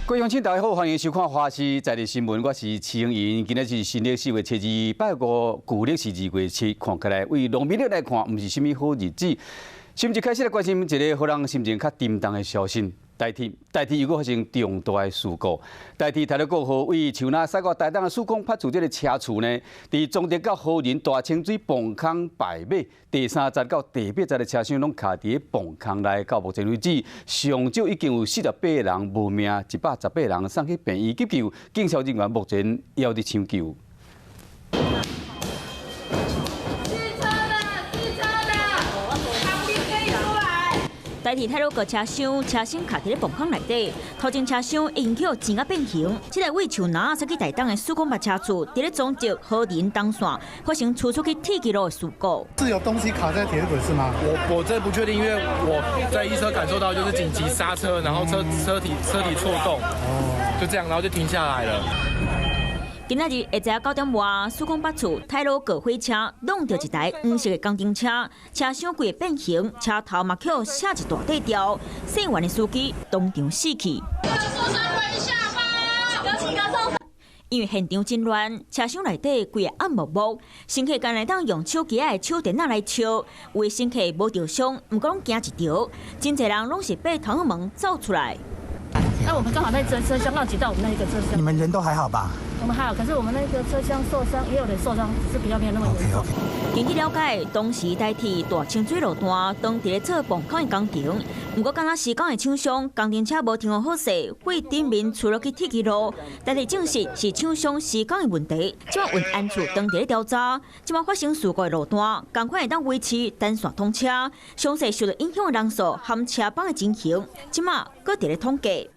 各位鄉親大家好，歡迎收看華視在地新聞，我是徐英英。今仔是新曆4月7日，拜五，舊曆是2月7，看起來為農民曆來看，毋是啥物好日子。新聞一開始來關心一個予人心情較沉重的消息。台鐵，台鐵又閣發生重大的事故。台鐵太魯閣號位樹林駛到台東的四空八處這个車次呢，佇彰德到桃仁大清水磅空敗尾，第三節到第八節的車廂攏卡佇磅空內，到目前為止，上少已經有48個人無命，118人送去病院急救，警消人員目前猶佇搶救。汽車的，汽車的，旁邊可以出來。台鐵太魯閣車廂車身卡佇咧磅空內底，頭前車廂已經予剪甲變形。這台位樹林駛去台東的408車次，佇咧彰德桃仁東線發生出出去鐵支路的事故。是有東西卡在鐵軌是嗎？我這不確定，因為我在一車感受到就是緊急剎車，然後車體錯動，就這樣，然後就停下來了。今仔日下晝9點外，408處太魯閣火車挵著一台黃色的工程車，車廂規个變形，車頭嘛予卸一大塊掉，姓袁的司機當場死去。受傷回下吧，有幾個受傷？因為現場真亂，車廂內底規个暗摸摸，乘客干焦會當用手機仔的手電仔來照，有的乘客無著傷，毋過攏驚一趒，真濟人攏是爬窗門走出來。那我們剛好那車廂剛好擠到我們那一個車廂。你們人都還好吧？我們還好，可是我們那個車廂受傷，也有人受傷，只是比較沒有那麼嚴重。根據了解，當時台鐵大清水路段當佇咧做磅空的工程，毋過敢若施工的廠商工程車無停予好勢，對頂面出落去鐵支路，台鐵證實是廠商施工的問題，這擺運安處當佇咧調查，這擺發生事故的路段，仝款會當維持單線通車，詳細受到影響的人數和車幫的情形，這擺閣佇咧統計。